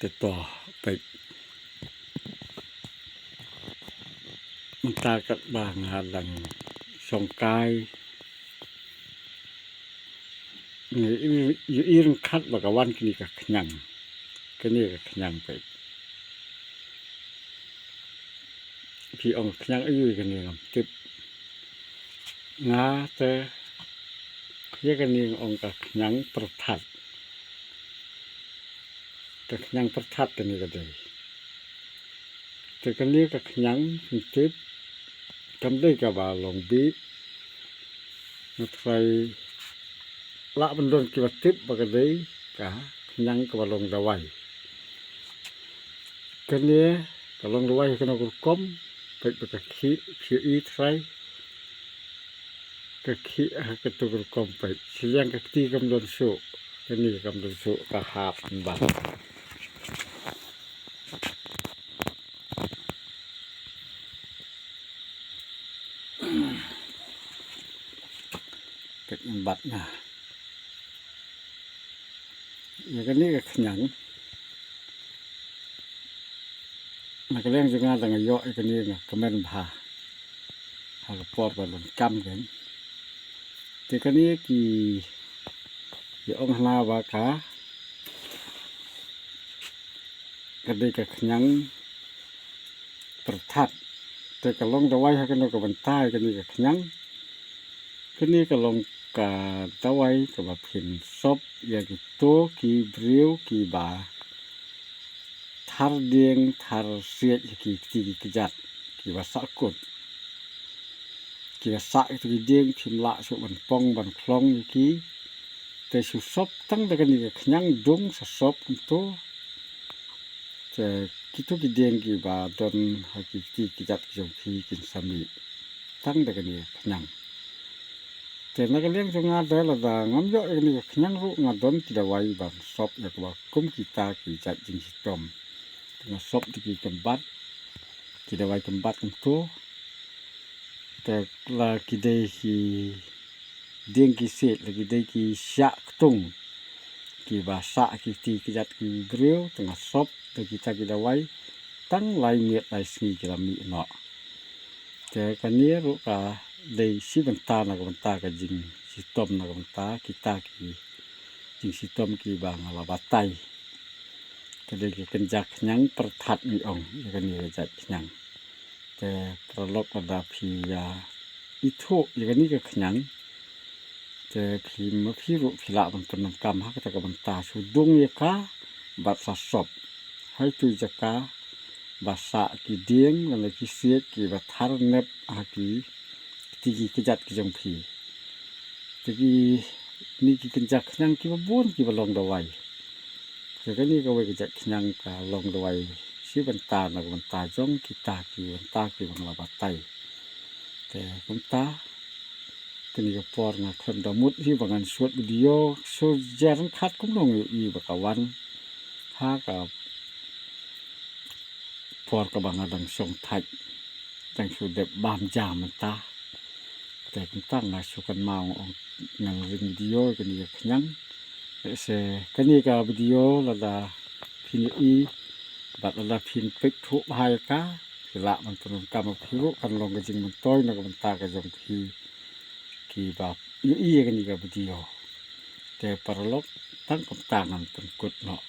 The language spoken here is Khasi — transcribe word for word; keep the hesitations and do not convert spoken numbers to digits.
Te to peit mynta katba nga dang shongkai, ngi ïohi ryngkat ba ka wan kane ka khñiang, kane ka khñiang peit. Phi ong khñiang aïu kane ngam tip. Nga te ïa kane nga ong ka khñiang pyrthat. Ka khñiang pyrthat kane ka dei. Te kane ka khñiang ngam tip, kam dei kaba long bih. Nga trai lah ban don kiba tip ba ka dei ka khñiang kaba long dawai. Kane ka long dawai ha kano ka rukom, peit ba ka khih, phi ïohi trai. Ka khih ha kato ka rukom peit. Shiliang ka kti kam don shuh, kane kam don shuh, ka hap ban. Peit bat na. Ïa kane ka khñiang, na ka liang jong nga da nga ïoh ïa kane nga kmen bha ha ka por ba donkam kein. Te kane ki ïa ong hana ba ka ka dei ka khñiang pyrthat. Te ka long dawai ha kano ka bynta ïa kane ka khñiang? Kane ka long ka dawai kaba phin sop ïa kito ki briew kiba thar dieng thar siej ha ki kti ki kjat kiba sahkut. Kiba sah kito ki dieng phim lah shuh ban pong ban khlong ïa ki. Te shu sop tang da kane ka khñiang dung sa sop kumto. Te kito ki dieng kiba don ha ki kti ki kjat ki jong phi kin sa mih tang da kane ka khñiang. Te na ka liang jong nga da lada ngam ïoh ïa kane ka khñiang ruh nga don ki dawai ban sop ïa kaba kum kita ki jait jingshitom. Te nga sop da ki kynbat, ki dawai kynbat kumto. Te la ki dei ki dieng ki siej, la ki dei ki shiah ktung kiba sah ki kti ki kjat ki briew, te nga sop da kita ki dawai tang lai miet lai sngi ki la mih noh. Te kane ruh ka dei shi bynta na ka bynta ka jingshitom na ka bynta kita ki jingshitom kiba nga la batai. Ka dei ka kynja khñiang pyrthat ngi ong ïa kane ka jait khñiang. Te paralok lada phi ïa ithuh ïa kane ka khñiang, te phi ma phi ruh phi lah ban pyndonkam ha kata ka bynta shu dung ïa ka bad sa sop ha itu i jaka ba sah ki dieng lane ki siej kiba thar nep ha ki kti ki kjat ki jong phi. Te kine ki kynja khñiang kiba bun kiba long dawai. Te kane kawei ka jait khñiang ka long dawai shi bynta na ka bynta jong kita ki bynta kiba nga la batai. Te kumta kane ka por nga khlem da mut hi ba ngan shoot video, shu jia ryngkat kumno ngi ïohi ba ka wan ha ka por kaba nga dang shong thait, dang shu dep bam ja mynta. Te kumta nga shu kynmaw ong ngan ring video kane ka khñiang. Lehse kane ka video lada phin ïohi bad lada phin peit thuh bha ïa ka, phi lah ban pyndonkam, phi ruh kan long ka jingmyntoi na ka bynta ka jong phi kiba ïohi ïa kane ka video. Te paralok, tang kumta ngan pynkut noh.